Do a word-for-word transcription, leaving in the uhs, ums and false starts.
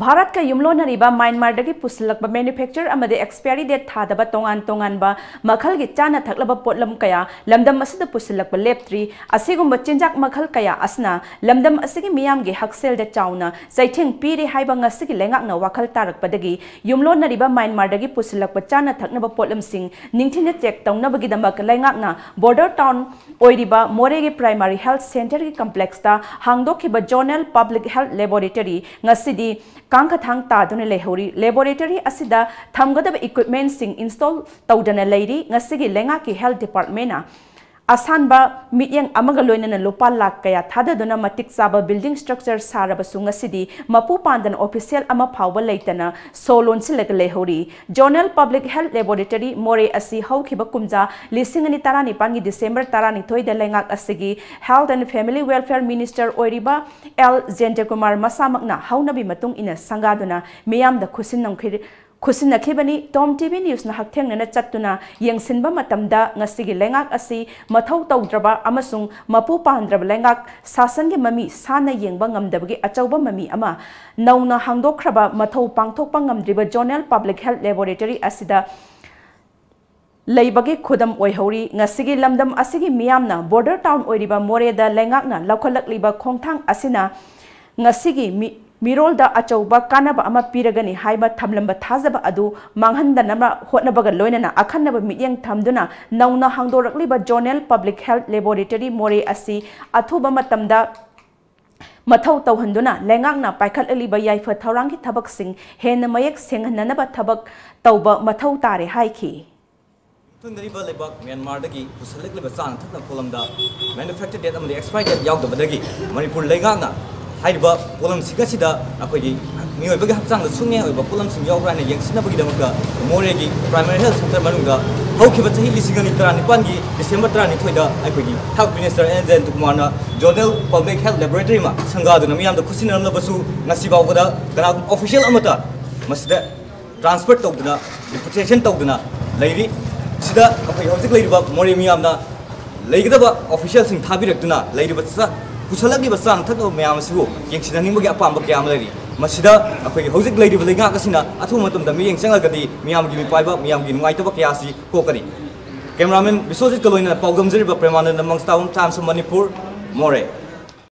ꯚꯥꯔꯠꯀ ꯌꯨꯝꯂꯣꯟꯅꯔꯤꯕ ꯃ꯭ꯌꯥꯟꯃꯥꯔꯗꯒꯤ ꯄꯨꯁꯤꯜꯂꯛꯄ manufacture ꯑꯃꯗꯤ expiry date ꯊꯥꯗꯕ ꯇꯣꯉꯥꯟ ꯇꯣꯉꯥꯟꯕ ꯃꯈꯜꯒꯤ ꯆꯥꯅ ꯊꯛꯅꯕ ꯄꯣꯠꯂꯝ ꯀꯌꯥ ꯂꯝꯗꯝ ꯑꯁꯤꯗ ꯄꯨꯁꯤꯜꯂꯛꯄ ꯂꯦꯞꯇ꯭ꯔꯤ꯫ ꯑꯁꯤꯒꯨꯝꯕ ꯆꯤꯟꯖꯥꯛ ꯃꯈꯜ ꯀꯌꯥ ꯑꯁꯤꯅ ꯂꯝꯗꯝ ꯑꯁꯤꯒꯤ ꯃꯤꯌꯥꯝꯒꯤ ꯍꯛꯁꯦꯜꯗ ꯆꯥꯎꯅ ꯆꯩꯊꯦꯡ ꯄꯤꯔꯦ ꯍꯥꯏꯕ ꯉꯁꯤꯒꯤ ꯂꯩꯉꯥꯛꯅ ꯋꯥꯈꯜ ꯇꯥꯔꯛꯄꯗꯒꯤ ꯌꯨꯝꯂꯣꯟꯅꯔꯤꯕ ꯃ꯭ꯌꯥꯟꯃꯥꯔꯗꯒꯤ ꯄꯨꯁꯤꯜꯂꯛꯄ ꯆꯥꯅ ꯊꯛꯅꯕ ꯄꯣꯠꯂꯝꯁꯤꯡ ꯅꯤꯡꯊꯤꯅ check ꯇꯧꯅꯕꯒꯤꯗꯃꯛ ꯂꯩꯉꯥꯛꯅ border town ꯑꯣꯏꯔꯤꯕ ꯃꯣꯔꯦꯒꯤ primary health centreꯒꯤ complexꯇ ꯍꯥꯡꯗꯣꯛꯈꯤꯕ Zonal Public Health Laboratory ꯉꯁꯤꯗꯤ ꯀꯥꯡꯈꯊꯥꯡ ꯇꯥꯗꯨꯅ ꯂꯩꯍꯧꯔꯤ꯫ Laboratory ꯑꯁꯤꯗ ꯊꯝꯒꯗꯕ equipmentꯁꯤꯡ install ꯇꯧꯗꯅ ꯂꯩꯔꯤ꯫ ꯉꯁꯤꯒꯤ ꯂꯩꯉꯥꯛꯀꯤ health departmentꯅ ꯑꯁꯥꯟꯕ ꯃꯤꯠꯌꯦꯡ ꯑꯃꯒ ꯂꯣꯏꯅꯅ ꯂꯨꯄꯥ ꯂꯥꯈ ꯀꯌꯥ ꯊꯥꯗꯗꯨꯅ ꯃꯇꯤꯛ ꯆꯥꯕ building structure ꯁꯥꯔꯕꯁꯨ ꯉꯁꯤꯗꯤ ꯃꯄꯨ ꯄꯥꯟꯗꯅ official ꯑꯃ ꯐꯥꯎꯕ ꯂꯩꯇꯅ ꯁꯣ ꯂꯣꯟꯁꯤꯜꯂꯒ ꯂꯩꯍꯧꯔꯤ꯫ Zonal Public Health Laboratory ꯃꯣꯔꯦ ꯑꯁꯤ ꯍꯧꯈꯤꯕ ꯀꯨꯝꯖꯥ ꯂꯤꯁꯤꯡ ꯑꯅꯤ ꯇꯔꯥꯅꯤꯄꯥꯟꯒꯤ December ꯇꯔꯥꯅꯤꯊꯣꯏꯗ ꯂꯩꯉꯥꯛ ꯑꯁꯤꯒꯤ Health and Family Welfare Minister ꯑꯣꯏꯔꯤꯕ ꯑꯦꯜ ꯖꯌꯟꯇꯀꯨꯃꯥꯔ ꯃꯁꯥꯃꯛꯅ ꯍꯧꯅꯕꯤ ꯃꯇꯨꯡ ꯏꯟꯅ ꯁꯪꯒꯥꯗꯨꯅ ꯃꯤꯌꯥꯝꯗ ꯈꯨꯠꯁꯤꯟꯅꯈꯤ-, ꯈꯨꯠꯁꯤꯟꯅꯈꯤꯕꯅꯤ꯫ Tom TV Newsꯅ ꯍꯛꯊꯦꯡꯅꯅ ꯆꯠꯇꯨꯅ ꯌꯦꯡꯁꯤꯟꯕ ꯃꯇꯝꯗ ꯉꯁꯤꯒꯤ ꯂꯩꯉꯥꯛ ꯑꯁꯤ ꯃꯊꯧ ꯇꯧꯗ꯭ꯔꯕ ꯑꯃꯁꯨꯡ ꯃꯄꯨ ꯄꯥꯟꯗ꯭ꯔꯕ ꯂꯩꯉꯥꯛ ꯁꯥꯁꯟꯒꯤ ꯃꯃꯤ ꯁꯥꯟꯅ ꯌꯦꯡꯕ ꯉꯝꯗꯕꯒꯤ ꯑꯆꯧꯕ ꯃꯃꯤ ꯑꯃ ꯅꯧꯅ ꯍꯥꯡꯗꯣꯛꯈ꯭ꯔꯕ ꯃꯊꯧ ꯄꯥꯡꯊꯣꯛꯄ ꯉꯝꯗ꯭ꯔꯤꯕ Zonal Public Health Laboratory ꯑꯁꯤꯗ ꯂꯩꯕꯒꯤ ꯈꯨꯗꯝ ꯑꯣꯏꯍꯧꯔꯤ꯫ ꯉꯁꯤꯒꯤ ꯂꯝꯗꯝ ꯑꯁꯤꯒꯤ ꯃꯤꯌꯥꯝꯅ border town ꯑꯣꯏꯔꯤꯕ ꯃꯣꯔꯦꯗ ꯂꯩꯉꯥꯛꯅ ꯂꯧꯈꯠꯂꯛꯂꯤꯕ ꯈꯣꯡꯊꯥꯡ ꯑꯁꯤꯅ ꯉꯁꯤꯒꯤ ꯃꯤ-, ꯃꯤꯔꯣꯜꯗ ꯑꯆꯧꯕ ꯀꯥꯟꯅꯕ ꯑꯃ ꯄꯤꯔꯒꯅꯤ ꯍꯥꯏꯕ ꯊꯝꯂꯝꯕ ꯊꯥꯖꯕ ꯑꯗꯨ ꯃꯥꯡꯍꯟꯗꯅꯕ ꯍꯣꯠꯅꯕꯒ ꯂꯣꯏꯅꯅ ꯑꯈꯟꯅꯕ ꯃꯤꯠꯌꯦꯡ ꯊꯝꯗꯨꯅ ꯅꯧꯅ ꯍꯥꯡꯗꯣꯔꯛꯂꯤꯕ Zonal Public Health Laboratory ꯃꯣꯔꯦ ꯑꯁꯤ ꯑꯊꯨꯕ ꯃꯇꯝꯗ ꯃꯊꯧ ꯇꯧꯍꯟꯗꯨꯅ ꯂꯩꯉꯥꯛꯅ ꯄꯥꯏꯈꯠꯂꯛꯂꯤꯕ ꯌꯥꯏꯐ ꯊꯧꯔꯥꯡꯒꯤ ꯊꯕꯛꯁꯤꯡ ꯍꯦꯟꯅ ꯃꯌꯦꯛ ꯁꯦꯡꯍꯟꯅꯅꯕ ꯊꯕꯛ ꯇꯧꯕ ꯃꯊꯧ ꯇꯥꯔꯦ ꯍꯥꯏꯈꯤ꯫ ꯌꯨꯝꯊꯪꯅꯔꯤꯕ ꯂꯩꯕꯥꯛ ꯃ꯭ꯌꯥꯟꯃꯥꯔꯗꯒꯤ ꯄꯨꯁꯤꯜꯂꯛꯂꯤꯕ ꯆꯥꯅ ꯊꯛꯅꯕ ꯄꯣꯠꯂꯝꯗ manufacture date ꯑꯃꯗꯤ expiry date ꯌꯥꯎꯗꯕꯗꯒꯤ ꯃꯅꯤꯄꯨꯔ ꯂꯩꯉꯥꯛꯅ ꯍꯥꯏꯔꯤꯕ ꯄꯣꯠꯂꯝꯁꯤꯡ ꯑꯁꯤꯗ ꯑꯩꯈꯣꯏꯒꯤ ꯃꯤꯑꯣꯏꯕꯒꯤ ꯍꯛꯆꯥꯡꯗ ꯁꯨꯡꯉꯦ ꯑꯣꯏꯕ ꯄꯣꯠꯂꯝꯁꯤꯡ ꯌꯥꯎꯕ꯭ꯔꯥ ꯍꯥꯏꯅ ꯌꯦꯡꯁꯤꯟꯅꯕꯒꯤꯗꯃꯛꯇ ꯃꯣꯔꯦꯒꯤ primary health centre ꯃꯅꯨꯡꯗ ꯍꯧꯈꯤꯕ ꯆꯍꯤ ꯂꯤꯁꯤꯡ ꯑꯅꯤ ꯇꯔꯥꯅꯤꯄꯥꯟꯒꯤ December ꯇꯔꯥꯅꯤꯊꯣꯏꯗ ꯑꯩꯈꯣꯏꯒꯤ health minister ꯑꯦꯟ ꯖꯌꯟꯇꯀꯨꯃꯥꯔꯅ Zonal Public Health Laboratory ꯑꯃ ꯁꯪꯒꯥꯗꯨꯅ ꯃꯤꯌꯥꯝꯗ ꯈꯨꯠꯁꯤꯟꯅꯔꯝꯂꯕꯁꯨ ꯉꯁꯤ ꯐꯥꯎꯕꯗ ꯀꯅꯥꯒꯨꯝꯕ official ꯑꯃꯠꯇ ꯃꯁꯤꯗ transport ꯇꯧꯗꯨꯅ, repatriation ꯇꯧꯗꯨꯅ ꯂꯩꯔꯤ꯫ ꯁꯤꯗ ꯑꯩꯈꯣꯏ ꯍꯧꯖꯤꯛ ꯂꯩꯔꯤꯕ ꯃꯣꯔꯦ ꯃꯤꯌꯥꯝꯅ ꯂꯩꯒꯗꯕ officialꯁꯤꯡ ꯊꯥꯕꯤꯔꯛꯇꯨꯅ ꯂꯩꯔꯤꯕ ꯆꯥ-, ꯄꯨꯁꯜꯂꯛꯂꯤꯕ ꯆꯥꯅ ꯊꯛꯅꯕ ꯃꯌꯥꯝ ꯑꯁꯤꯕꯨ ꯌꯦꯡꯁꯤꯟꯍꯟꯅꯤꯡꯕꯒꯤ ꯑꯄꯥꯝꯕ ꯀꯌꯥ ꯑꯃ ꯂꯩꯔꯤ꯫ ꯃꯁꯤꯗ ꯑꯩꯈꯣꯏꯒꯤ ꯍꯧꯖꯤꯛ ꯂꯩꯔꯤꯕ ꯂꯩꯉꯥꯛ ꯑꯁꯤꯅ ꯑꯊꯨꯕ ꯃꯇꯝꯗ ꯃꯤꯠꯌꯦꯡ ꯆꯪꯂꯒꯗꯤ ꯃꯤꯌꯥꯝꯒꯤ ꯃꯤꯄꯥꯏꯕ, ꯃꯤꯌꯥꯝꯒꯤ ꯅꯨꯡꯉꯥꯏꯇꯕ ꯀꯌꯥ ꯑꯁꯤ ꯀꯣꯛꯀꯅꯤ꯫ ꯀꯦꯃꯦꯔꯥꯃꯦꯟ ꯕꯤꯁ꯭ꯋꯖꯤꯠꯀ ꯂꯣꯏꯅꯅ ꯄꯥꯎꯗꯝꯖꯔꯤꯕ ꯄ꯭ꯔꯦꯃꯥꯅꯟꯗ ꯃꯪꯁꯇꯥꯕꯝ, Times of Manipur, ꯃꯣꯔꯦ꯫